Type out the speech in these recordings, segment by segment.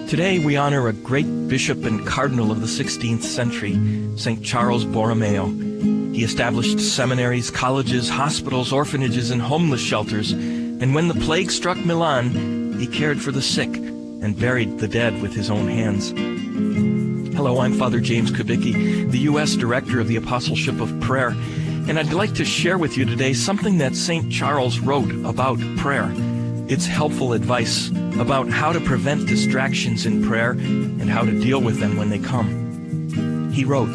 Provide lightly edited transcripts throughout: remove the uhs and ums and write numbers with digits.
Today we honor a great bishop and cardinal of the 16th century, St. Charles Borromeo. He established seminaries, colleges, hospitals, orphanages, and homeless shelters. And when the plague struck Milan, he cared for the sick and buried the dead with his own hands. Hello, I'm Father James Kubicki, the U.S. Director of the Apostleship of Prayer, and I'd like to share with you today something that St. Charles wrote about prayer. It's helpful advice about how to prevent distractions in prayer and how to deal with them when they come. He wrote,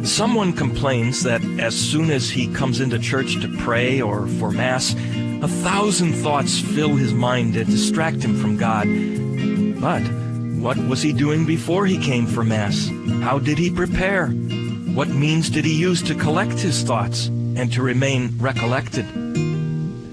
"Someone complains that as soon as he comes into church to pray or for Mass, 1,000 thoughts fill his mind and distract him from God. But what was he doing before he came for Mass? How did he prepare? What means did he use to collect his thoughts and to remain recollected?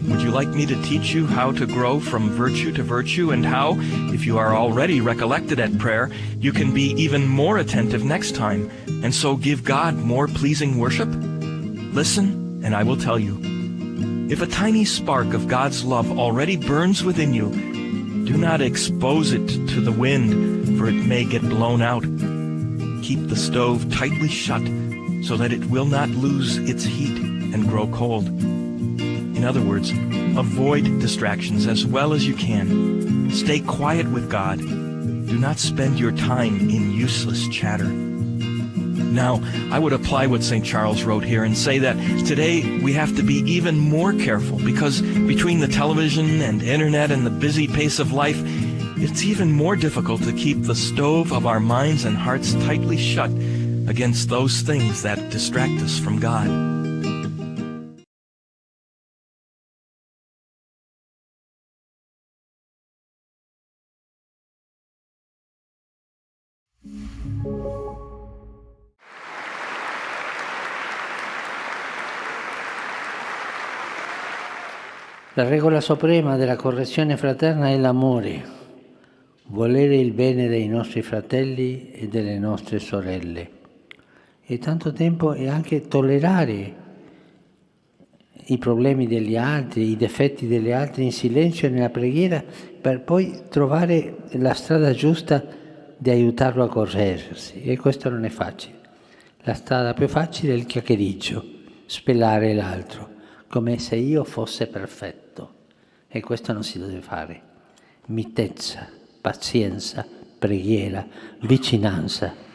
Would you like me to teach you how to grow from virtue to virtue, and how, if you are already recollected at prayer, you can be even more attentive next time, and so give God more pleasing worship? Listen, and I will tell you. If a tiny spark of God's love already burns within you, do not expose it to the wind, for it may get blown out. Keep the stove tightly shut so that it will not lose its heat and grow cold. In other words, avoid distractions as well as you can. Stay quiet with God. Do not spend your time in useless chatter." Now, I would apply what St. Charles wrote here and say that today we have to be even more careful, because between the television and internet and the busy pace of life, it's even more difficult to keep the stove of our minds and hearts tightly shut against those things that distract us from God. La regola suprema della correzione fraterna è l'amore, volere il bene dei nostri fratelli e delle nostre sorelle. E tanto tempo è anche tollerare i problemi degli altri, i difetti degli altri in silenzio e nella preghiera, per poi trovare la strada giusta di aiutarlo a correggersi. E questo non è facile. La strada più facile è il chiacchieriggio, spellare l'altro, come se io fosse perfetto. E questo non si deve fare. Mitezza, pazienza, preghiera, vicinanza.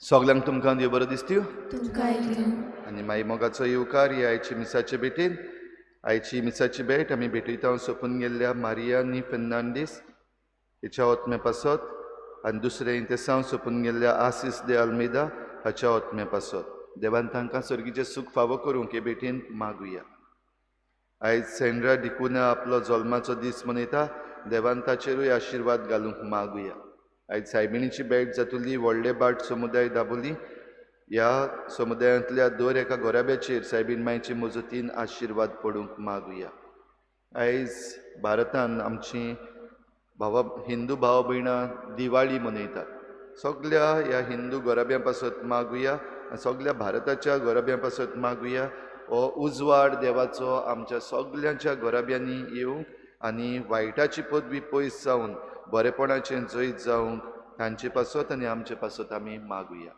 सगल्यांक तुमकां देव बरो दिसत्यो आनी मागीर मोगाचो येवकार ही आयची मिसाचे भेटेन. आयची मिसाची भेट आमी भेटयता सोंपून गेल्ल्या मारियानी फेर्नांडीस हिच्या ओतमे पासत आनी दुसरें इंतेसांव सोंपून गेल्ल्या आसीस दे आल्मेदा हाच्या ओतमे पासत. देवान तांकां सर्गीचें सूख फावो करूंक हे भेटेन मागुया. आयज सेंड्रा डिकुना आपलो जल्माचो दीस मनयता. देवान ताचेरूय आशिर्वाद घालूंक मागुया. आयज सायबिणीची भेट जातली व्हडले बाट समुदाय दाबोली ह्या समुदायांतल्या दर एका घराब्याचेर सायबीण मायचे मजतीन आशिर्वाद पडूंक मागुया. आयज भारतान आमची भावा हिंदू भाव भयणां दिवाळी मनयतात. सगल्या ह्या हिंदू घराब्यां पासत मागुया, सगल्या भारताच्या घराब्यां पासत मागुया. हो उजवाड देवाचो आमच्या सगल्यांच्या घराब्यांनी येवंक आनी वायटाची पदवी पयस जावन बरेपणाचें जैत जावंक तांचे पासत आनी आमचे पासत आमी मागुया.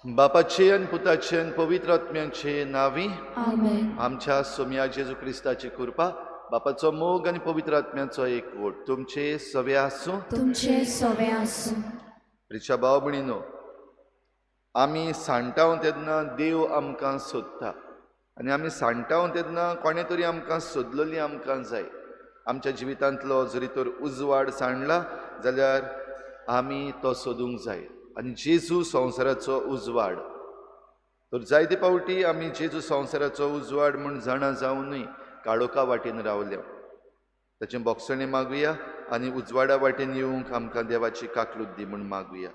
बापाचे आनी पुताचे आनी पवित्र आत्म्याचे नांवी आमच्या सोम्या जेजू क्रिस्ताची कृपा, बापाचो मोग आनी पवित्र आत्म्याचो एकवट तुमचे सवे आसूं. तुमचे सवे आसूं. प्रिच्या भाव भयणीनो, आमी सांडटाव तेन्ना देव आमकां सोदता आनी आमी सांडटाव तेन्ना कोणें तरी आमकां सोदलेली आमकां जाय. आमच्या जिवितांतलो जरी तर उजवाड सांडला जाल्यार आमी तो सोदूंक जाय. आनी जेजू संवसाराचो उजवाड, तर जायते फावटी आमी जेजू संवसाराचो उजवाड म्हूण जाणा जावनूय काळोखा वाटेन रावल्या. ताचें बोगसणें मागुया आनी उजवाडा वाटेन येवंक आमकां देवाची काकलूत दी म्हूण मागुया.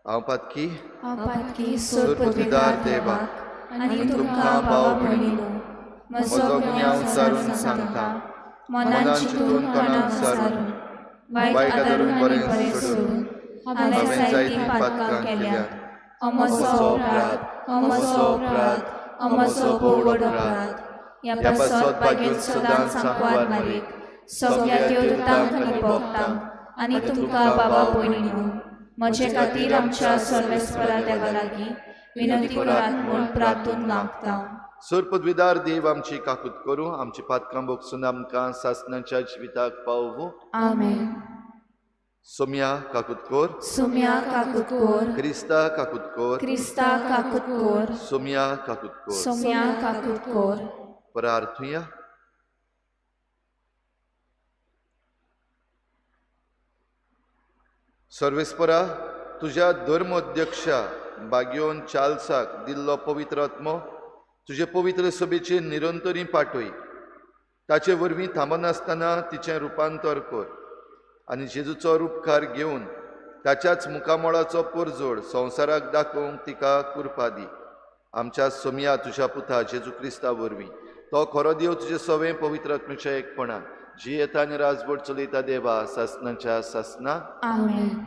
हांव पातकी सोरपुतदार देवाक आनी तुमकां भाव भयणीनो म्हजो गुन्यांव सारून सांगता, मनान चिंतून तोंडान सारून वायट आदरून बरें सोडून हांवें जायतीं पातकां केल्यात. म्हजो अपराध, म्हजो अपराध, म्हजो भोव व्हड अपराध. ह्या पासत भाग्योन सदांच सांकवार मारीत सगल्या देवदूतांक आनी भक्तांक आनी तुमकां बाबा भयणीनो म्हजे खातीर आमच्या सर्वेस्परा देवा लागीं विनंती करात म्हूण प्रार्थून मागता. सोरपदवीदार देव आमची काकूत करूं, आमची पातकां भोगसून आमकां सासणाच्या जिविताक पावूं. आमेन. सोम्या काकूत कोर, सोम्या काकूत कोर, क्रिस्ता काकूत कोर, क्रिस्ता काकूत कोर, सोम्या काकूत कोर, सोम्या काकूत कोर. प्रार्थुया. सर्वेस्परा, तुज्या धर्मोध्यक्षा बाग्योन चार्ल्साक दिल्लो पवित्र आत्मो तुजे पवित्र सभेचे निरंतरी पाठय. ताचे वरवीं थांबनासतना तिचें रुपांतर कर आनी जेजूचो रुपकार घेवन ताच्याच मुखामळाचो परजोड संवसाराक दाखोवंक तिका कृपा दी. आमच्या सोमया तुज्या पुता जेजू क्रिस्ता वरवीं, तो खरो देव तुजे सवें पवित्र आत्म्याच्या एकपणान जी येता आनी राजवट चलयता देवा सासणाच्या सासना. आमेन.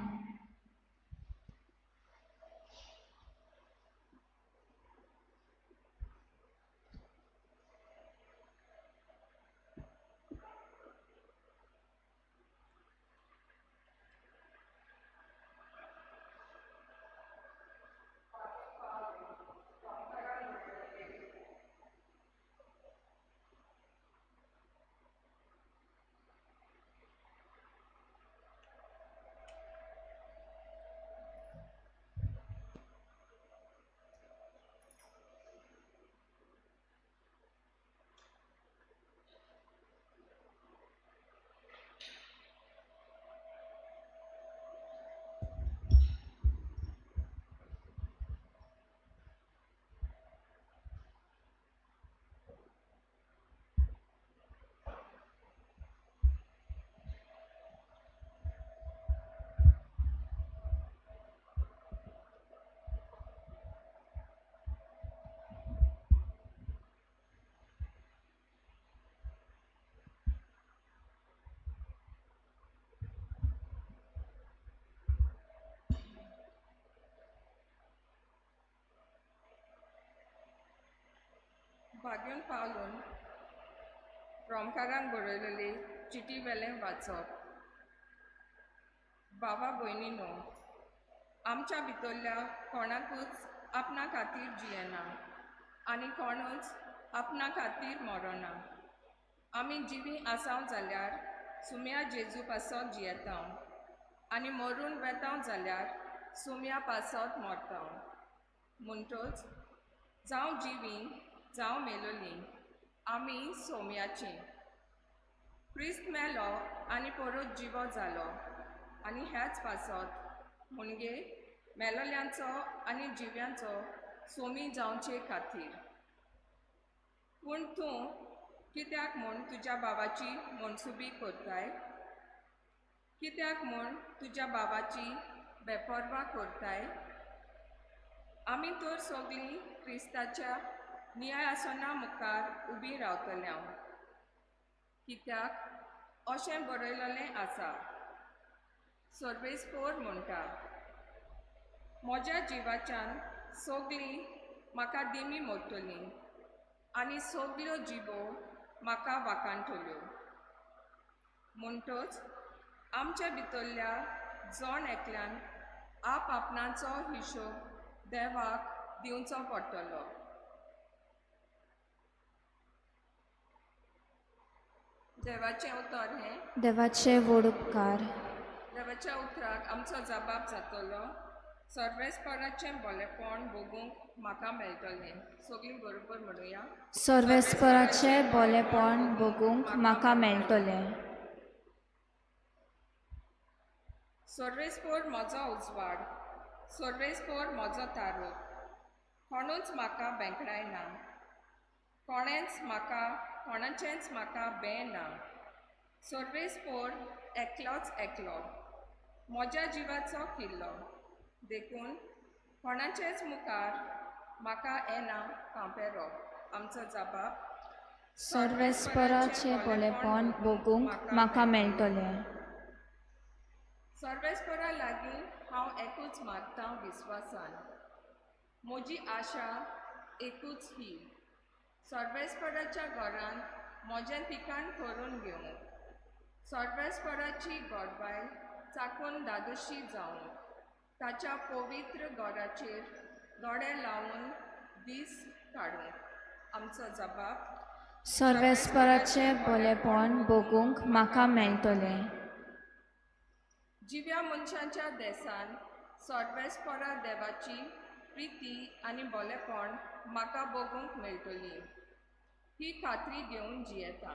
भाग्योन पावलून रोमकारान बरयलेली चिटी वेलें वाचप. बाबा भयणीनो, आमच्या भितरल्या कोणाकूच आपणा खातीर जियेना आनी कोणूच आपणा खातीर मरना. आमी जिवी आसाव जाल्यार सुम्या जेजू पासत जियेतांव आनी मरून वेतांव जाल्यार सुम्या पासत मरतांव. म्हणटच जावं जिवी जावं मेलोली आमी सोम्याची. क्रिस्त मेलो आनी परत जिवो जालो आनी ह्याच पासत म्हणजे मेलोल्यांचो आनी जिव्यांचो सोमी जावचे खातीर. पूण तूं कित्याक म्हूण तुज्या बाबाची मनसुबी करताय? कित्याक म्हूण तुज्या बाबाची बेपर्वा करताय? आमी तर सगळीं क्रिस्ताच्या न्याय आसना मुखार उबी रावतल्या. कित्याक अशें बरयलेलें आसा, सर्वेस्पोर म्हणटा, म्हज्या जिवाच्यान सगळीं म्हाका दिमी मोडटलीं आनी सगल्यो जिबो म्हाका वाखाणटल्यो. म्हणटच आमच्या भितरल्या जण एकल्यान आप आपणाचो हिशोब देवाक दिवचो पडटलो. देवाचें उतर हें. देवाचे व्हड उपकार. देवाच्या उतराक आमचो जबाब जातलो. सर्वेस्पराचें बरेपण भोगूंक म्हाका मेळटलें. सगळीं बरोबर म्हणुया. सर्वेस्पराचें बरेपण भोगूंक म्हाका मेळटलें. सर्वेस्पोर म्हजो उजवाड, सर्वेस्पोर म्हजो तारो. कोणूच म्हाका बेंकडायना, कोणेंच म्हाका कोणाचेंच म्हाका बें ना. सर्वेस्पोर एकलोच एकलो म्हज्या जिवाचो किल्लो. देखून कोणाचेच मुखार म्हाका येना कांपेरो. आमचो जबाब. सर्वेस्पराचें बरेपण भोगूंक म्हाका मेळटलें. सर्वेस्परा लागीं हांव एकूच मागतां विस्वासान. म्हजी आशा एकूच ही, सर्वेस्पराच्या घरांत म्हजें ठिकाण करून घेवंक, सर्वेस्पराची गोडबाय चाकून धादोशी जावंक, ताच्या पवित्र घराचेर दोळे लावन दीस काडूंक. आमचो जबाब. सर्वेस्पराचें बरेपण भोगूंक म्हाका मेळटलें. जिव्या मनशांच्या देसान सर्वेस्परा देवाची प्रिती आनी बरेपण म्हाका भोगूंक मेळटली ही खात्री घेवन जियेता.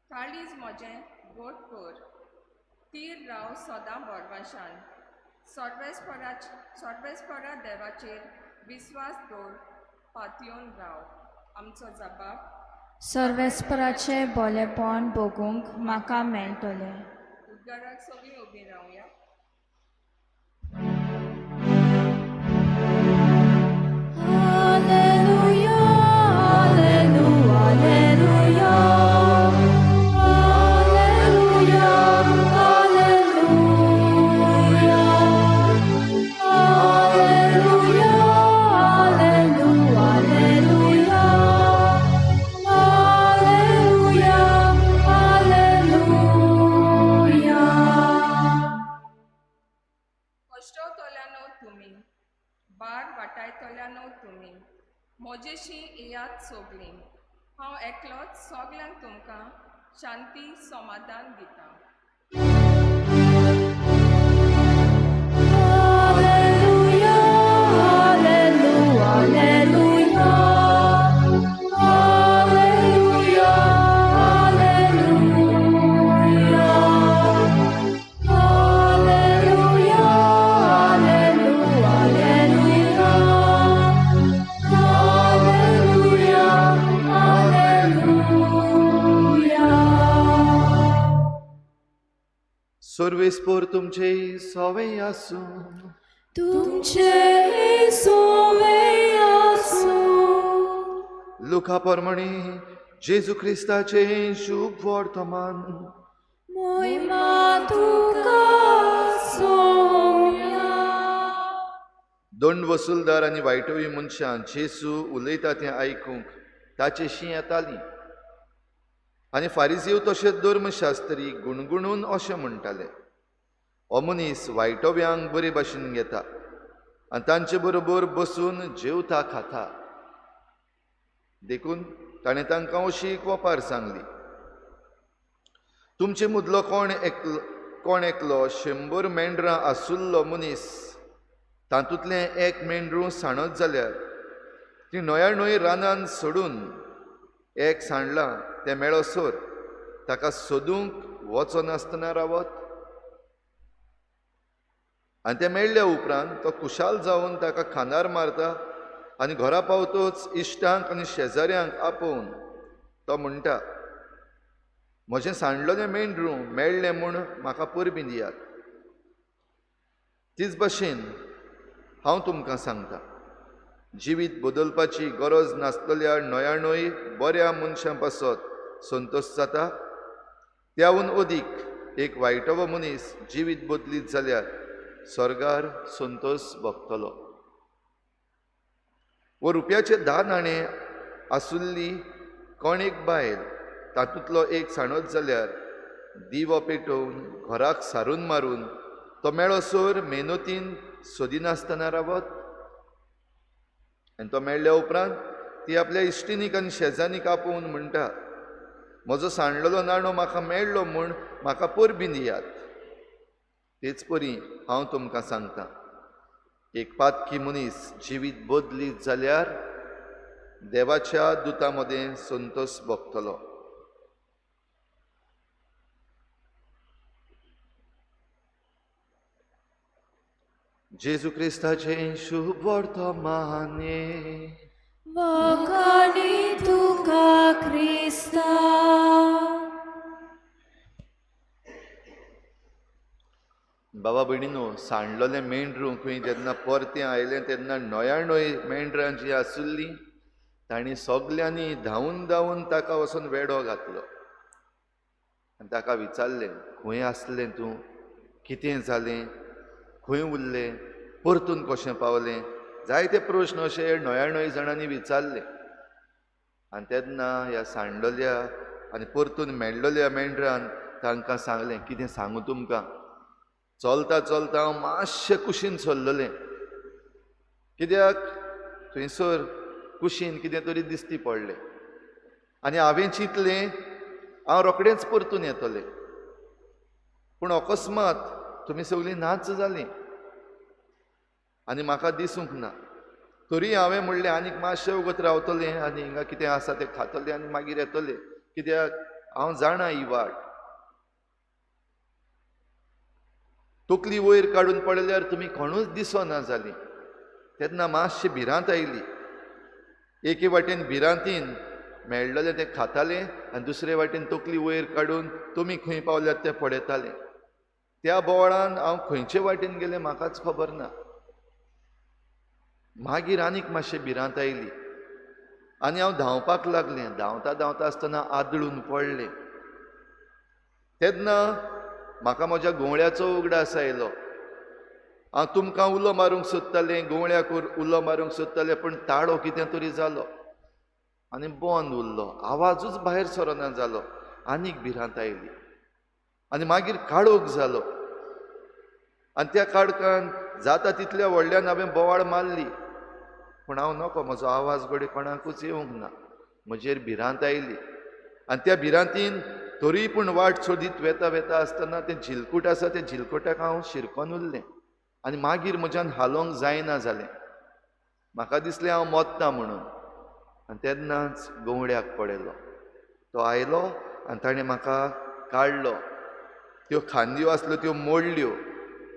काळीज म्हजें गोड कर, तीर राव सदां बरवाशान. सर्वेस्परा देवाचेर विस्वास दवर, पातयेवन राव. आमचो जबाब. सर्वेस्पराचें बरेपण भोगूंक म्हाका मेळटलें. उद्गाराक सगळीं उबीं रावया. Alleluia, alleluia, alleluia, alleluia, alleluia, alleluia, alleluia, alleluia, alleluia. कश्टवतल्यानो तुमी, बार वाटायतल्यानो तुमी, म्हजेशी येयात सगळीं. हांव एकलोच सगल्यांक तुमकां शांती समाधान दितां. Alleluia, alleluia, alleluia, alleluia, alleluia, alleluia, alleluia, alleluia, alleluia, alleluia. सर्वेस्पोर तुमचे सवे आसूं. तुमचे सोवे आसूं. लुका प्रमाणे जेजू क्रिस्ताचे शुभ वर्तमान. मोहिमा तुका सोम्या. दंड वसुलदार आनी वायटवी मनशां जेजू उलयता तें आयकूंक ताचेशी येतालीं आनी फारिजीव तशेंच धर्मशास्त्री गुणगुणून अशें म्हणटाले, हो मनीस वायटव्यांक बरे भाशेन घेता आनी तांचे बरोबर बसून जेवता खाता. देखून ताणें तांकां अशी एक वपार सांगली. तुमचे मुदलो कोण एकलो 100 मेंढरां आसुल्लो मनीस तातूंतलें एक मेंढरू सांडत जाल्यार ती न्हंया न्हंय रानान सोडून एक सांडलां तें मेळसर ताका सोदूंक वचनासतना रावत? आनी तें मेळ्ळ्या उपरांत तो खुशाल जावन ताका खांदार मारता आनी घरा पावतोच इश्टांक आनी शेजाऱ्यांक आपोवन तो म्हणटा, म्हजें सांडलेलें मेंढरू मेळ्ळें म्हूण म्हाका परबीं दियात. तीच भशेन हांव तुमकां सांगता, जिवीत बदलपाची गरज नासतल्या न्हंया न्हंय बऱ्या मनशां पासत संतोश जाता, त्याहून अदीक एक वायटवो मनीस जिवीत बदलीत जाल्यार स्वर्गार संतोश भोगतलो. वो रुपयाचे 10 नाणे आसुल्ली कोण एक बायल तातूंतलो एक सांडत जाल्यार दिवो पेटोवन घराक सारून मारून तो मेळसर मेहनतीन सोदिनासतना रावत? आनी तो मेळ्ळ्या उपरांत ती आपल्या इश्टिनीक आनी शेजानीक आपोवन म्हणटा, म्हजो सांडलेलो नाणो म्हाका मेळ्ळो म्हूण म्हाका परबीं दियात. तेच परी हांव तुमकां सांगता, एक पातकी मनीस जिवीत बदलीत जाल्यार देवाच्या दुतां मदें संतोश भोगतलो. जेजू क्रिस्ताचें शुभ वर्तमाने. वाखाणी तुका क्रिस्ता. बाबा भयणीनो, सांडलेलें मेंढरू खंय जेन्ना परतें आयलें तेन्ना न्हंया न्हंय मेंढरां जीं आसुल्लीं तांणी सगल्यांनी धांवून धांवून ताका वचून वेडो घातलो आनी ताका विचारलें, खंय आसलें तूं, कितें जालें, खंय उरलें, परतून कशें पावलें? जायते प्रश्न अशे न्हंया न्हंय जाणांनी विचारले. आनी तेन्ना ह्या सांडलेल्या आनी परतून मेळ्ळल्या मेंढरान तांकां सांगलें, कितें सांगू तुमकां, चलता चलता हांव मातशें कुशीन सरलेलें, कित्याक थंयसर कुशीन कितें तरी दिसती पडलें आनी हांवें चिंतलें हांव रोखडेंच परतून येतलें, पूण अकस्मात तुमी सगळीं नाच जालीं आनी म्हाका दिसूंक ना. तरी हांवें म्हणलें आनीक मातशें वगत रावतलें आनी हिंगा कितें आसा तें खातलें आनी मागीर येतलें, कित्याक हांव जाणा ही वाट. तकली वयर काडून पळयल्यार तुमी कोणूच दिसना जालीं. तेन्ना मातशी भिरांत आयली. एके वाटेन भिरांतीन मेळ्ळलें तें खातालें आनी दुसरे वाटेन तकली वयर काडून तुमी खंय पावल्यात तें पळयतालें. त्या बोवाळान हांव खंयचे वाटेन गेलें म्हाकाच खबर ना. मागीर आनीक मातशें भिरांत आयली आनी हांव धांवपाक लागलें. धांवता धांवता आसतना आदळून पडलें. तेन्ना म्हाका म्हज्या गवळ्याचो उगडास आयलो. हांव तुमकां उलो मारूंक सोदतालें, गवळ्याक उलो मारूंक सोदतालें, पूण ताळो कितें तरी जालो आनी बंद उरलो, आवाजूच भायर सरना जालो. आनीक भिरांत आयली आनी मागीर काळोख जालो आनी त्या काळखान जाता तितल्या व्हडल्यान हांवें बोवाळ मारली, पूण हांव नको, म्हजो आवाज घडये कोणाकूच येवंक ना. म्हजेर भिरांत आयली आनी त्या भिरांतीन तरी पूण वाट सोदीत वेता वेता आसतना तें झिलकूट आसा त्या झिलकुटाक हांव शिरकोन उरलें आनी मागीर म्हज्यान हालोवंक जायना जालें. म्हाका दिसलें हांव मोत्ता म्हणून. आनी तेन्नाच गवळ्याक पळयलो, तो आयलो आनी ताणें म्हाका काडलो. त्यो खांदयो आसल्यो त्यो मोडल्यो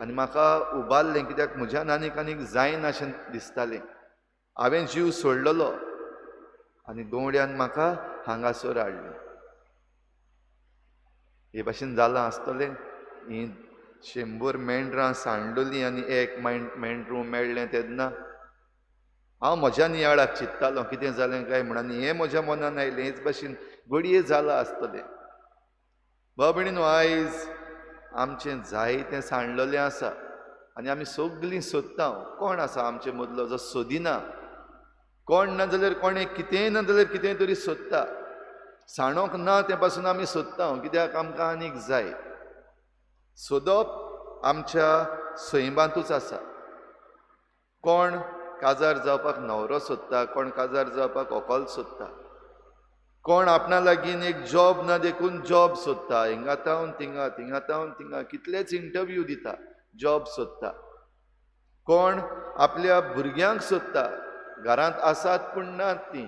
आनी म्हाका उबारलें, कित्याक म्हज्यान आनीक आनीक जायना अशें दिसतालें. हांवें जीव सोडलेलो आनी गवळ्यान म्हाका हांगासर हाडलें. हे भाशेन जालां आसतलें. हीं 100 मेंढरां सांडलेलीं आनी एक मेंढरू मेळ्ळें तेन्ना हांव म्हज्या नियाळाक चिंत्तालो कितें जालें काय म्हूण, आनी हें म्हज्या मनान आयलें हेच भाशेन घडये जालां आसतलें. भाव भयणीनो, आयज आमचें जायतें सांडलेलें आसा आनी आमी सगळीं सोदता. कोण आसा आमचे मदलो जो सोदिना? कोण ना जाल्यार कोणें कितेंय ना जाल्यार कितेंय तरी सोदता. सांडोंक ना तें पासून आमी सोदता, कित्याक आमकां आनीक जाय. सोदप आमच्या सैमांतूच आसा. कोण काजार जावपाक न्हवरो सोदता, कोण काजार जावपाक व्हंकल सोदता. कोण आपणा लागीं एक जॉब ना देखून जॉब सोदता, हिंगा तावन थिंगा, थिंगा तावन थिंगा, कितलेच इंटरव्यू दिता, जॉब सोदता. कोण आपल्या भुरग्यांक सोदता, घरांत आसात पूण नात तीं.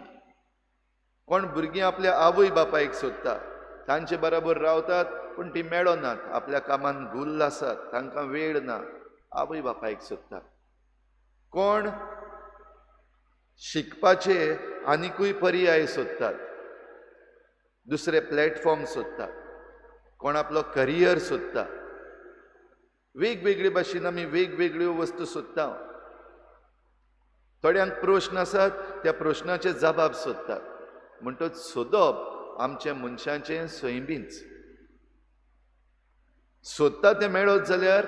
कोण भुरगीं आपल्या आवय बापायक सोदता, तांचे बराबर रावतात पूण ती मेळनात, आपल्या कामान गुल्ल आसात, तांकां वेळ ना, आवय बापायक सोदता. कोण शिकपाचे आनिकूय पर्याय सोदतात, दुसरे प्लॅटफॉर्म सोदता. कोण आपलो करियर सोदता. वेगवेगळे भाशेन आमी वेगवेगळ्यो वस्तू सोदता. थोड्यांक प्रश्न आसात, त्या प्रश्नाचे जबाब सोदतात. म्हणटच सोदप आमच्या मनशाचें सैमीच. सोदता तें मेळत जाल्यार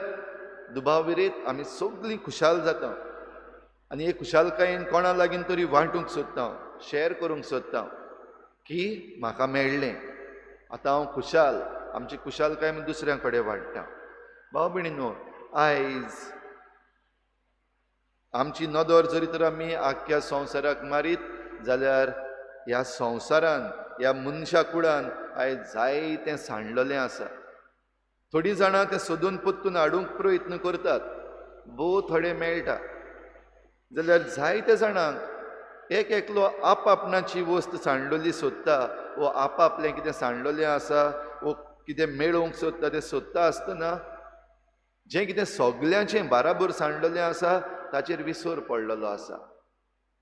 दुबाविरीत आमी सगळीं खुशाल जाता आनी हे खुशालकायेन कोणा लागीं तरी वांटूंक सोदता, शेअर करूंक सोदता की म्हाका मेळ्ळें, आतां हांव खुशाल. आमची खुशालकाय आमी दुसऱ्यां कडेन वांट्टा. भाव भयणीनो, आयज आमची नदर जरी तर आमी आख्ख्या संवसाराक मारीत जाल्यार ह्या संवसारान, ह्या मनशा कुळान आयज जायतें सांडलेलें आसा. थोडीं जाणां तें सोदून परतून हाडूंक प्रयत्न करतात, भोव थोडे मेळटा. जाल्यार जायते जाणांक एक एकलो आपआपणाची वस्त सांडलेली सोदता, वो आपआपलें कितें सांडलेलें आसा वो कितें मेळोवंक सोदता. तें सोदता आसतना जें कितें सगल्यांचें बाराबर सांडलेलें आसा ताचेर विसर पडलेलो आसा.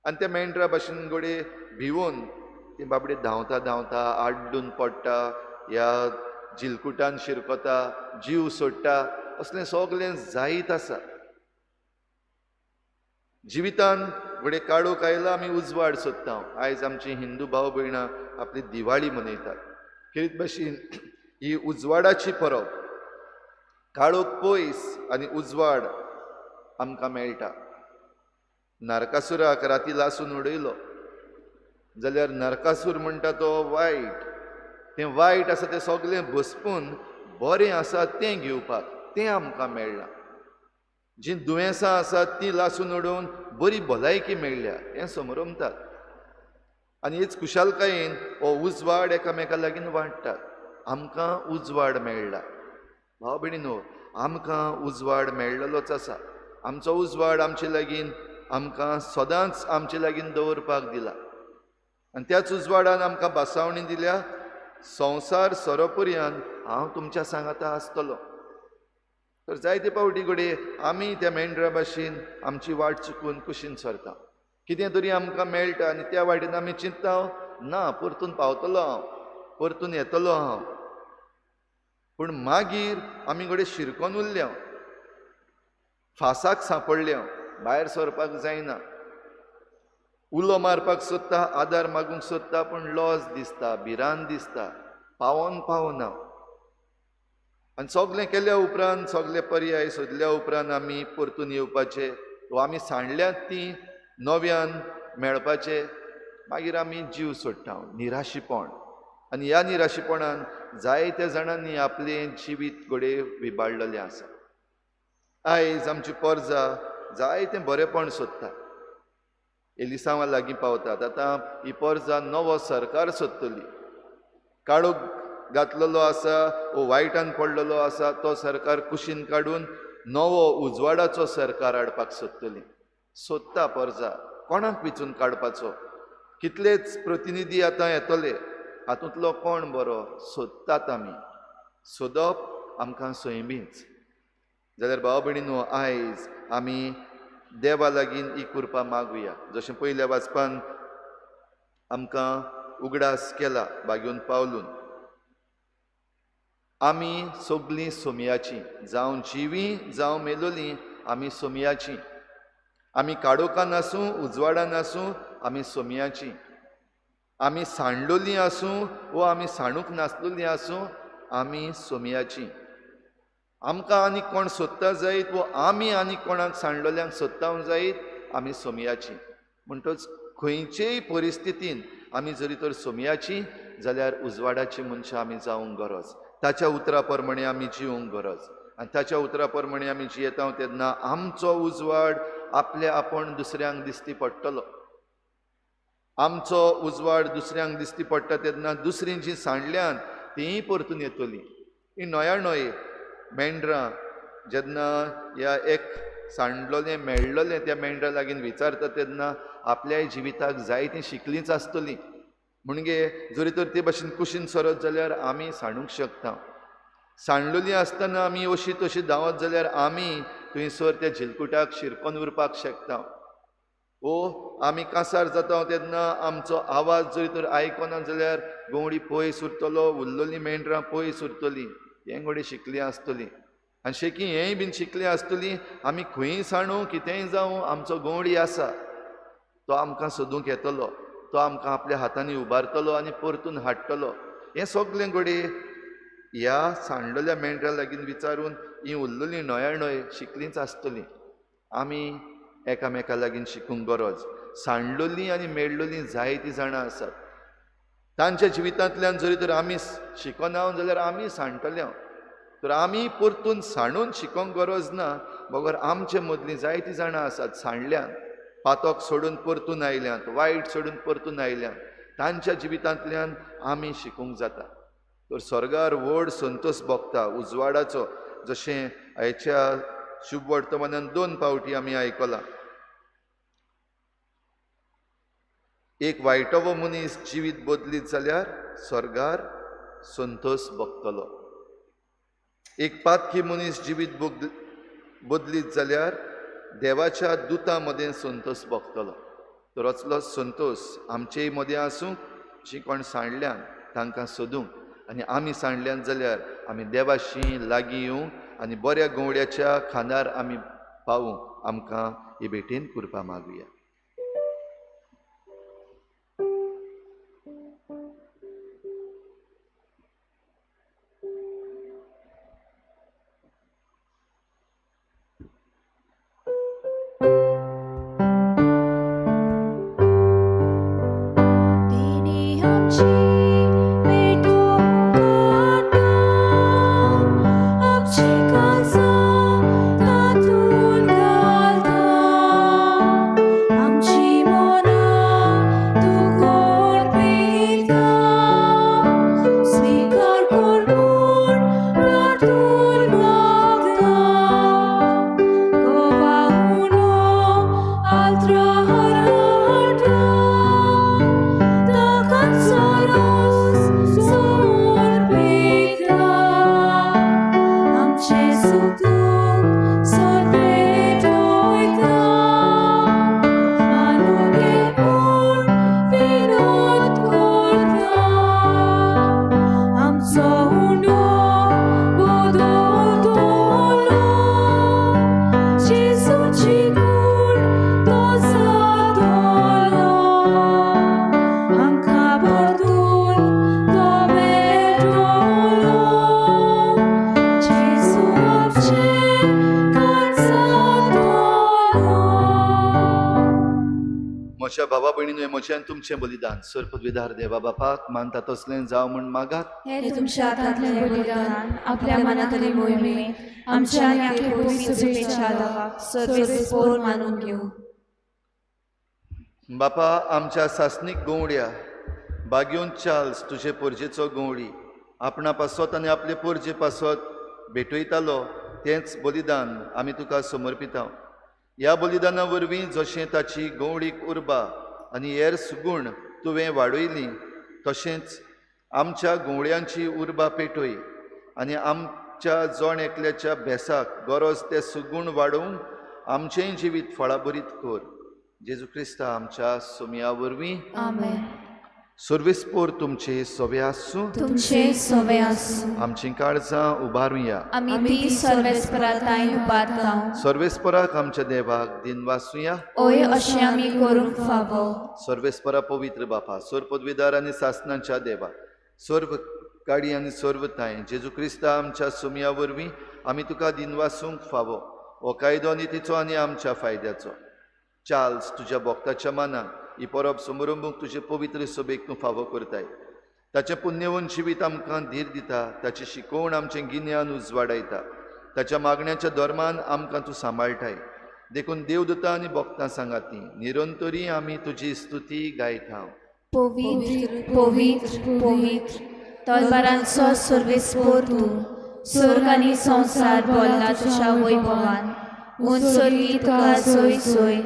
आनी त्या मेंढरा भाशेन घडये भिवून ती बाबडी धांवता धांवता आड्डून पडटा, ह्या जिलकुटान शिरकता, जीव सोडटा, असलें सगलें जायत आसा. जिवितान घडये काळोख आयला, आमी उजवाड सोदता. आयज आमची हिंदू भाव भयणां आपली दिवाळी मनयतात. खेरीत भाशेन ही उजवाडाची परब, काळोख पयस आनी उजवाड आमकां मेळटा. नरकासुराक राती लासून उडयलो जाल्यार नरकासूर म्हणटा तो वायट, तें वायट आसा तें सगलें बसपून बरें आसा तें घेवपाक, तें आमकां मेळ्ळां. जीं दुयेंसां आसात तीं लासून उडोवन बरी भलायकी मेळ्ळ्या हें समरमतात. आनी हेच खुशालकायेन हो उजवाड एकामेका लागीं वांट्टात. आमकां उजवाड मेळ्ळा. भाव भयणीनो, आमकां उजवाड मेळ्ळलोच आसा. आमचो उजवाड आमचे लागीं, आमकां सदांच आमचे लागीं दवरपाक दिला आनी त्याच उजवाडान आमकां भासावणी दिल्या, संवसार सोरोपर्यंत हांव तुमच्या सांगाता आसतलो. तर जायते फावटी घडये आमी त्या मेंढरा भाशेन आमची वाट चुकून कुशीन सरता. कितें तरी आमकां मेळटा आनी त्या वाटेन आमी चिंतता, ना परतून पावतलो हांव, परतून येतलो हांव. पूण मागीर आमी घडये शिरकोन उरल्या, फासाक सांपडल्या, भायर सरपाक जायना. उलो मारपाक सोदता, आदार मागूंक सोदता, पूण लॉस दिसता, भिरांत दिसता, पावोन पावना. आनी सगलें केल्या उपरांत, सगले पर्याय सोदल्या उपरांत आमी परतून येवपाचे वा आमी सांडल्यात ती नव्यान मेळपाचे, मागीर आमी जीव सोडटा, निराशीपण. आनी ह्या निराशीपणान जायत्या जाणांनी आपलें जिवीत घडये विबाडलेलें आसा. आयज आमची परजा जायतें बरेंपण सोदता, एलिसांवा लागीं पावतात. आतां ही परजा नवो सरकार सोदतली. काळोख घातलेलो आसा वो वायटान पडलेलो आसा तो सरकार कुशीन काडून नवो उजवाडाचो सरकार हाडपाक सोदतली. सोदता परजा, कोणाक विचून काडपाचो? कितलेच प्रतिनिधी आतां येतले, हातूंतलो कोण बरो सोदतात आमी. सोदप आमकां सैमीच. जाल्यार भाव भयणीनो, आयज आमी देवा लागीं ही कृपा मागुया. जशें पयल्या वाचपान आमकां उगडास केला बागेवन पावलून, आमी सगळीं सोमयाचीं, जावं जिवीं जावं मेलोलीं, आमी सोमयाचीं. आमी काळोखान आसूं उजवाडान आसूं, आमी सोमयाचीं. आमी सांडलोलीं आसूं वो आमी सांडूंक नासलोलीं आसूं, आमी सोमयाचीं. आमकां आनी कोण सोदता जायत वो आमी आनी कोणाक सांडलोल्यांक सोदता जायत, आमी सोमयाचीं. म्हणटच खंयचेय परिस्थितीन आमी जरी तर सोमयाचीं जाल्यार उजवाडाची मनशां आमी जावंक गरज, ताच्या उतरा प्रमाणे आमी जिवंक गरज. आनी ताच्या उतरा प्रमाणे आमी जियेता तेन्ना आमचो उजवाड आपले आपूण दुसऱ्यांक दिसती पडटलो. आमचो उजवाड दुसऱ्यांक दिसती पडटा तेन्ना दुसरीं जीं सांडल्यान तींय परतून येतलीं. ही नया न्हय मेंढरां जेन्ना ह्या एक सांडलोलें मेळ्ळोलें त्या मेंढरा लागीं विचारता तेन्ना आपल्याय जिविताक जायतीं शिकलींच आसतलीं. म्हणजे जरी तर ते भाशेन कुशीन सरत जाल्यार आमी सांडूंक शकता. सांडलोलीं आसतना आमी अशी तशी धांवत जाल्यार आमी थंयसर त्या झिलकुटाक शिरकोन उरपाक शकता. ओ आमी कासार जाता तेन्ना आमचो आवाज जरी तर आयकना जाल्यार गवडी पयस उरतलो, उरलोलीं मेंढरां पयस उरतलीं. हें घोडे शिकलीं आसतलीं आनी शेकी हेंय बीन शिकलीं आसतलीं. आमी खंयी सांडू कितेंय जावं आमचो गवडी आसा, तो आमकां सोदूंक येतलो, तो आमकां आपल्या हातांनी उबारतलो आनी परतून हाडटलो. हें सगळें घडये ह्या सांडलेल्या मेंढरां लागीं विचारून ही उरलेलीं न्हय न्हय शिकलींच आसतलीं. आमी एकामेका लागीं शिकूंक गरज. सांडलोलीं आनी मेळलोलीं जायतीं जाणां आसात. तांच्या जिवितांतल्यान जरी तर आमी शिकना जाल्यार आमी सांडटले. तर आमी परतून सांडून शिकोंक गरज ना, बगर आमचे मदलीं जायतीं जाणां आसात सांडल्यान, पातक सोडून परतून आयल्यात, वायट सोडून परतून आयल्यात, तांच्या जिवितांतल्यान आमी शिकूंक जाता. तर स्वर्गार व्हड संतोष भोगता उजवाडाचो, जशें आयच्या शुभ वर्तमानान 2 फावटी आमी आयकलां. एक वायटवो मनीस जिवीत बदलीत जाल्यार स्वर्गार संतोष भोगतलो. एक पातकी मनीस जिवीत बदलीत जाल्यार देवाच्या दुतां मदें संतोष भोगतलो. तर असलो संतोष आमचेय मदें आसूंक, जी कोण सांडल्यान तांकां सोदूंक, आनी आमी सांडल्यान जाल्यार आमी देवाशी लागीं येवंक आनी बऱ्या गवड्याच्या खांदार आमी पावूंक आमकां ही भेटेन कृपा मागुया. म्हज्या तुमचें बलिदान सर्वपदवीधार देवा बापाक मानता तसलें जावं म्हूण मागात. हे तुमच्या हातांतलें बलिदान आपल्या मनांतले मोहिमे आमच्या सर्वेस्पोर मानून घेवं. बापा आमच्या सासणीक गवड्या बागेवन चार्ल्स तुजे पोरजेचो गवडी आपणा पासत आनी आपले पोरजे पासत भेटयतालो तेंच बलिदान आमी तुका समर्पिता. ह्या बलिदाना वरवीं जशें ताची गवडीक उर्बा आनी हेर सुगूण तुवें वाडयली तशेंच आमच्या गवळ्यांची उर्बा पेटय आनी आमच्या जण एकल्याच्या भेसाक गरज ते सुगूण वाडोवंक आमचेंय जिवीत फळाभरीत कर. जेजू क्रिस्ता आमच्या सोमया वरवीं. आमेन. सर्वेस्पोर तुमचे सोवे आसूं, तुमचे सोवे आसूं. आमचीं काळजां उबारुया, आमी ती सर्वेस्पराताय उबारता. सर्वेस्पराक आमच्या देवाक दिनवासुया. ओय अशें आमी करूंक फावो. सर्वेस्परा पवित्र बापा, सर्व पदवीदार आनी सासनाच्या देवा, सर्व काडी आनी सर्व ताय जेजू क्रिस्ता आमच्या सोमया वरवीं आमी तुका दिनवासूंक फावो. हो कायदो आनी तिचो आनी आमच्या फायद्याचो. चार्ल्स तुज्या भक्ताच्या मानान ही परब समारंभूंक तुजे पवित्र सभेक तूं फावो करताय. ताचें पुण्यवंत जिवीत आमकां धीर दिता, ताची शिकोवण आमचें गिन्यान उजवाडायता, ताच्या मागण्याच्या धर्मान आमकां तूं सांबाळटाय. देखून देवदूतां आनी भक्तां सांगाती निरंतरी आमी तुजी स्तुती गायता. पवित्र पवित्र पवित्र तलवारांचो सर्वेस्पोर तूं, स्वर्ग आनी संवसार भरला तुज्या वैभवान. उंचोली तुका सोय सोय,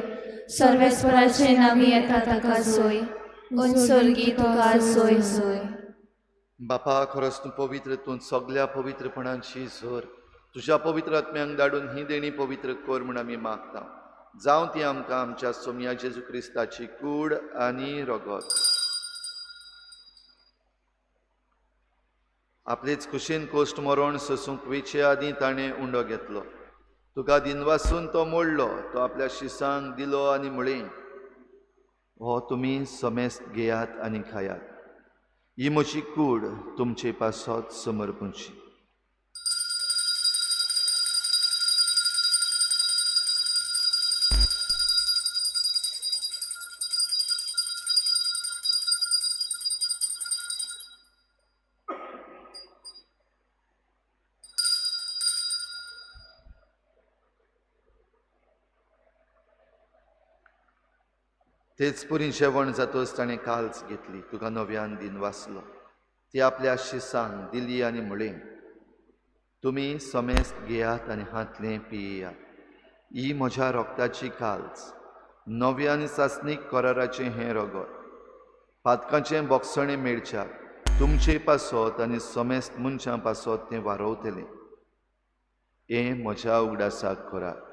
सर्वेस्पराचे नांवी येता ताका सोय, उंचोलगी तुका सोय सोय. बापा, खरोच तूं पवित्र, तूं सगल्या पवित्रपणांची झर. तुज्या पवित्र आत्म्यांक धाडून ही देणी पवित्र कर म्हूण आमी मागता. जावं ती आमकां आमच्या सोमया जेजू क्रिस्ताची कूड आनी रगत. आपलेच खुशीन कोश्ट मरण सोसूंक वेचे आदीं ताणें उंडो घेतलो. तुका दिनवासून तो मोडलो, तो आपल्या शिसांक दिलो आनी म्हळें, हो तुमी समेस्त घेयात आनी खायात, ही म्हजी कूड तुमचे पासत समर्पूची. तेच पुरी जेवण जातच ताणें काल्च घेतली, तुका नव्यान दिन वाचलो, ती आपल्या शिसांक दिली आनी म्हळें, तुमी समेस्त घेयात आनी हांतलें पियेयात, ही म्हज्या रोगताची काल्च, नव्या आनी सासणीक कराराचें हें रगत, पातकांचें बोगसणें मेळच्याक तुमचे पासत आनी समेस्त मनशां पासत तें वारोवतलें. हें म्हज्या उगडासाक करात.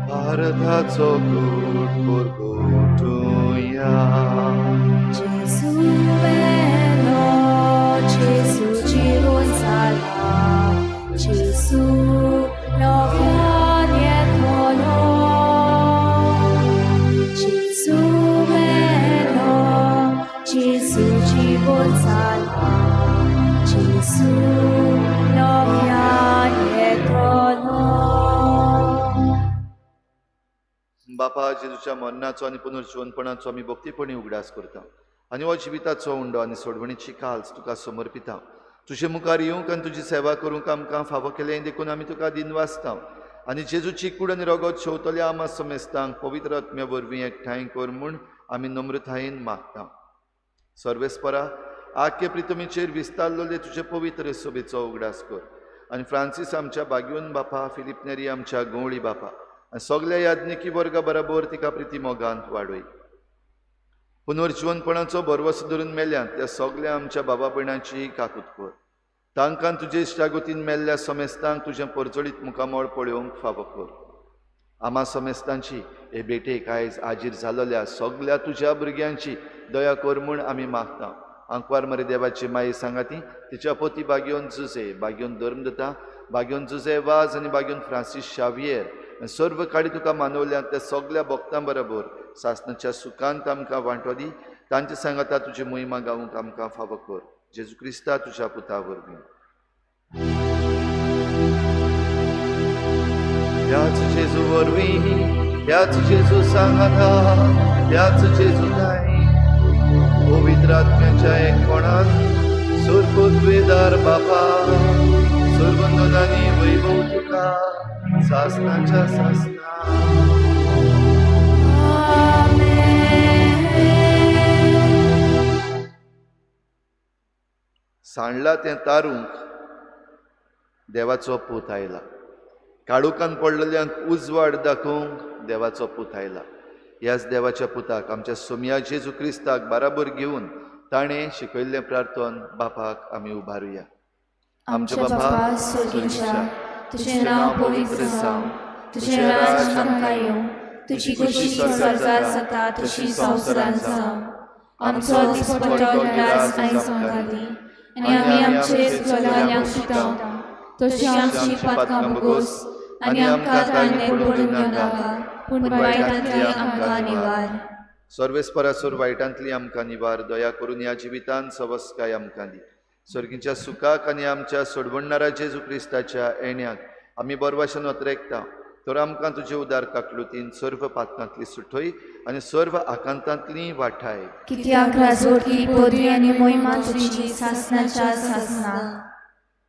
भारताचो गूट पुरगुटुया. जेजू मेलो, जेजू जिवन जाला, जेजू नव्यान येतलो. जेजू मेलो, जेजू जिवन जाला, जेजू नव्यान येतलो. बापा, जेजूच्या मरणाचो आनी पुनर्जिवनपणाचो आमी भक्तीपणी उगडास करता आनी हो जिविताचो उंडो आनी सोडवणीची काल्च तुका समर्पिता. तुजे मुखार येवंक आनी तुजी सेवा करूंक आमकां फावो केलें देखून आमी तुका दिनवासता. आनी जेजूची कूड आनी रगत शेवतल्या आमा समेस्तांक पवित्र आत्म्या वरवीं एकठांय कर म्हूण आमी नम्रतायेन मागता. सर्वेस्परा, आख्खे प्रितमीचेर विस्तारलेले तुजे पवित्र सोबेचो उगडास कर आनी फ्रांसीस आमच्या बागयोन बापा, फिलीप नेरी आमच्या गवळी बापा आनी सगल्या याज्ञिकी वर्गा बराबर तिका प्रिती मोगांत वाडय. पुनर्जिवनपणाचो भरवसो धरून मेल्यात त्या सगल्या आमच्या बाबा भयणांची काकूत कर. तांकां तुजे इश्टागतीन मेल्ल्या समेस्तांक तुजें परजळीत मुखामळ पळोवंक फावो कर. आमा समेस्तांची हे भेटेक आयज आजीर जाल्ल्या सगल्या तुज्या भुरग्यांची दया कर म्हूण आमी मागता. आंकवार मरे देवाची माई सांगाती, तिच्या पोती बागयोन जुजे, बागयोन धर्मदता, बागयोन जुजे वाज आनी बागयोन फ्रांसीस शावियर आनी सर्व काडी तुका मानवल्यात त्या सगल्या भक्तां बरोबर सासणाच्या सुखांत आमकां वांटो दी. तांचे सांगाता तुजी मोहिमा गावंक आमकां फावो कर. जेजू क्रिस्ता तुज्या पुता वरवीं. ह्याच जेजू वरवीं, ह्याच जेजू सांगाता, ह्याच जेजू ताई पवित्र आत्म्याच्या एकपणान सुरकुत्वेदार बापा, सुरबंधनांनी वैभव तुका सासनाच्या सासना. सांडला तें तारूंक देवाचो पूत आयला, काळोखान पडलेल्यांक उजवाड दाखोवंक देवाचो पूत आयला. ह्याच देवाच्या पुताक आमच्या सोमया जेजू क्रिस्ताक बराबर घेवन ताणें शिकयल्लें प्रार्थन बापाक आमी उबारुया. आमच्या बापा स्वर्गीच्या, तुजें नांव पवित्र जावं, तुजें राज आमकां येवं, तुजी खुशी स्वर्गार जाता तशी संवसारांत जावं. आमचो दिसपट्टो ग्रास आयज आमकां दी आनी आमी आमचे चलयांक शिकता तशी आमची पातकां भोगोस आनी आमकां ताणें पडून नाका, पूण वायटांतली आमकां निवार. सर्वेस्परासोर वायटांतली आमकां निवार. दया करून ह्या जिवितान सवस्काय आमकां दी. सर्गीच्या सुखाक आनी आमच्या सोडवणणारा जेजू क्रिस्ताच्या येण्याक आमी बरवाशन वतरेकता. तर आमकां तुजे उदार काकलुतीन सर्व पातकांतली सुठय आनी सर्व आकांतांतली वाठाय. कित्याक राजवटकी पदवी आनी मोहिमा तुजी सासनाच्या सासना.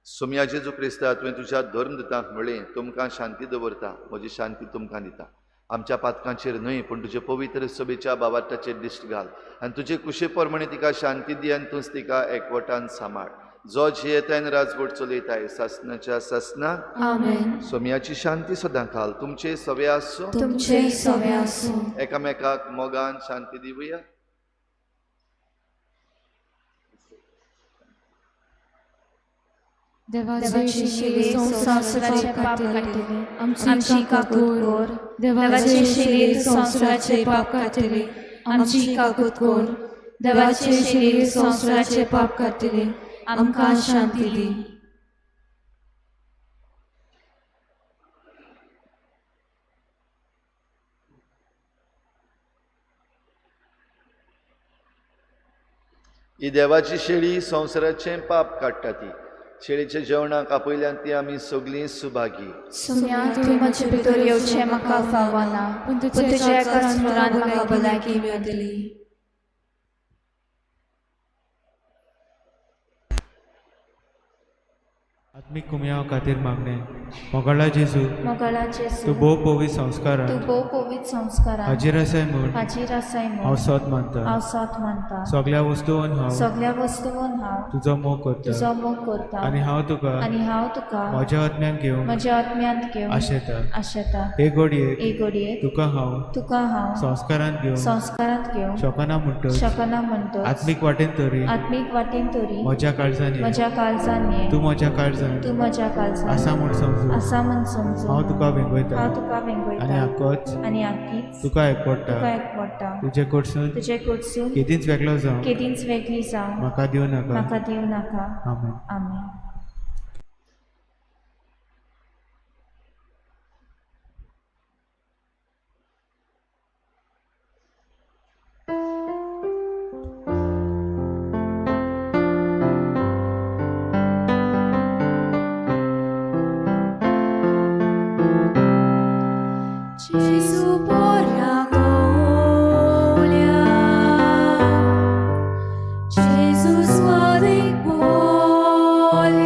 सोम्या जेजू क्रिस्ता, तुवें तुज्या धर्मदूतांक म्हळें, तुमकां शांती दवरता, म्हजी शांती तुमकां दिता. आमच्या पातकांचेर न्हय पूण तुजे पवित्र सभेच्या बाबाटाचेर दिश्ट घाल आनी तुजे कुशे प्रमाणे तिका शांती दी आनी तूंच तिका एकवटान सांबाळ. जो जियेताय आनी राजवट चलयताय सासनाच्या सासना. आमेन. सोम्याची शांती सदां खाल तुमचे सवे आसूं. तुमचे सवे आसूं. एकामेकाक मोगान शांती दिवया. देवाची शिली संवसाराचे पाप काडटली, आमची काकूत कोर. देवाची शिली संवसाराचे पाप काडटली, आमची काकूत कोर. देवाची शिली संवसाराचे पाप काडटली, आमकां शांती दी. ही देवाची शेळी संवसाराचें पाप काडटा. ती शेळीच्या जेवणाक आपयल्यान ती आमी सगळीं सुभागी. सुम्या, तूं म्हजे भितर येवचें म्हाका फावना, पूण तुज्या एकाच उतरान म्हाका भलायकी मेळटली. आत्मीक कुमयाव खातीर मागणें. मोगाळा जेजू, मोगाळा जेजू, तूं भोव पवित्र संस्कारान तूं भोव पवित्र संस्कारान हाजीर आसाय म्हूण हाजीर आसाय म्हूण हांव सत मानता. हांव सत मानता. सगळ्या वस्तून हांव सगळ्या वस्तून हांव तुजो मोग करता तुजो मोग करता आनी हांव तुका आनी हांव तुका म्हज्या आत्म्यान घेवंक म्हज्या आत्म्यांत घेवंक आशेता. आशेता. हे घडयेक हे घडयेक तुका हांव तुका हांव संस्कारांत घेवंक संस्कारांत घेवंक शकना म्हणटच शकना म्हणटच आत्मीक वाटेन तरी आत्मीक वाटेन तरी म्हज्या काळजान ये. म्हज्या काळजान ये. तूं म्हज्या काळजान तूं म्हज्या काळजान आसा म्हूण समजू आसा म्हूण समजू हांव तुका वेंगयता हांव तुका वेंगयता आनी आकोच आनी आकीच तुका एकवडटा. तुका एकवडटा. तुजे कडसून तुजे कडसून केदींच वेगळो जावं केदींच वेगळी जावं म्हाका दिवं नाका. म्हाका दिवं नाका. आमेन. आमेन. Gesù porra golia, Gesù svadik bolja.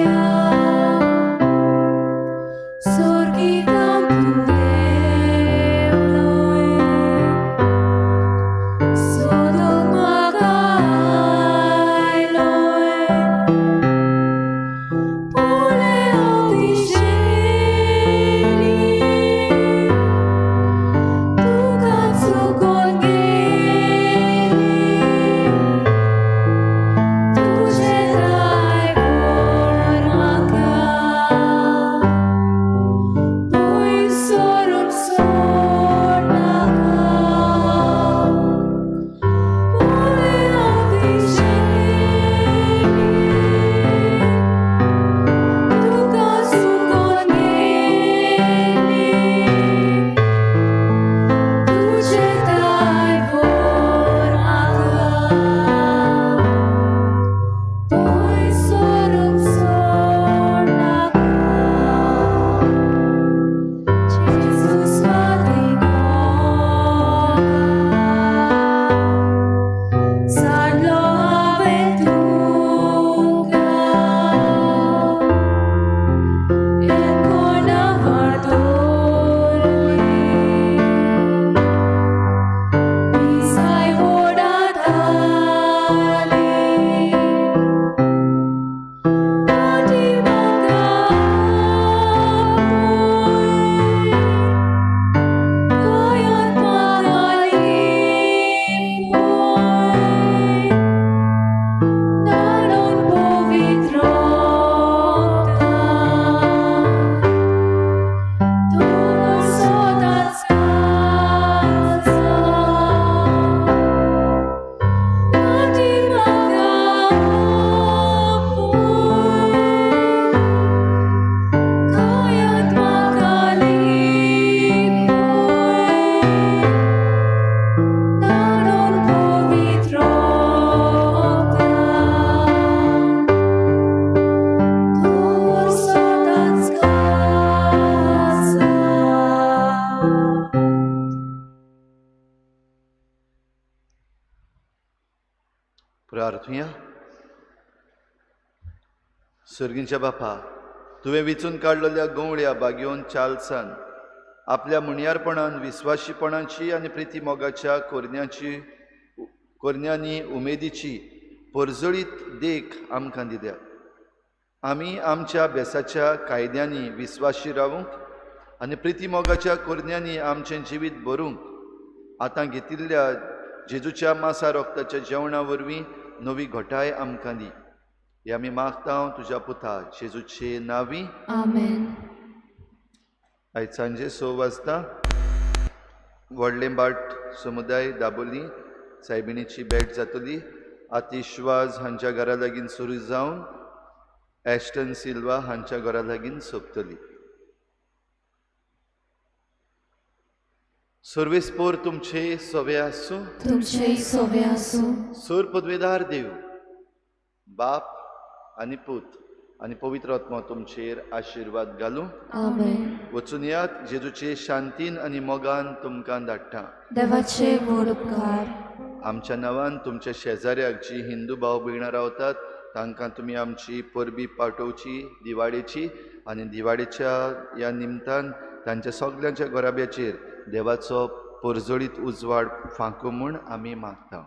प्रार्थुया. सर्गींच्या बापा, तुवें विचून काडलेल्या गवळ्या बागयोन चार्ल्सान आपल्या मुणयारपणान विस्वाशीपणाची आनी प्रिती मोगाच्या कोरन्याची कोरन्यांनी उमेदीची परजळीत देख आमकां दिल्या. आमी आमच्या बेसाच्या कायद्यांनी विस्वाशी रावूंक आनी प्रिती मोगाच्या कोरन्यांनी आमचें जिवीत भरूंक आतां घेतिल्ल्या जेजूच्या मासा रोगताच्या जेवणा वरवीं नवी घटाय आमकां दी. हे आमी मागता तुज्या पुता जेजूचे नांवी, आमेन. आयज सांजे 6 वाजता व्हडलें बाट समुदाय दाबोली सायबिणीची भेट जातली. आतिशवाज हांच्या घरा लागीं सुरू जावन एश्टन सिल्वा हांच्या घरा लागीं सोंपतली. सर्वेस्पोर तुमचे सोवे आसूं. तुमचे सोवे आसूं. सूर पदवेदार देव बाप आनी पूत आनी पवित्र आत्मा तुमचेर आशिर्वाद घालूं. आमेन. वचून यात, जेजूचे शांतीन आनी मोगान तुमकां धाडटा. देवाचे व्हड उपकार. आमच्या नांवान तुमच्या शेजाऱ्याक जी हिंदू भाव भयणां रावतात तांकां तुमी आमची परबी पाठोवची दिवाळेची, आनी दिवाळेच्या ह्या निमतान तांच्या सगल्यांच्या घराब्याचेर देवाचो परजळीत उजवाड फांकू म्हूण आमी मागता.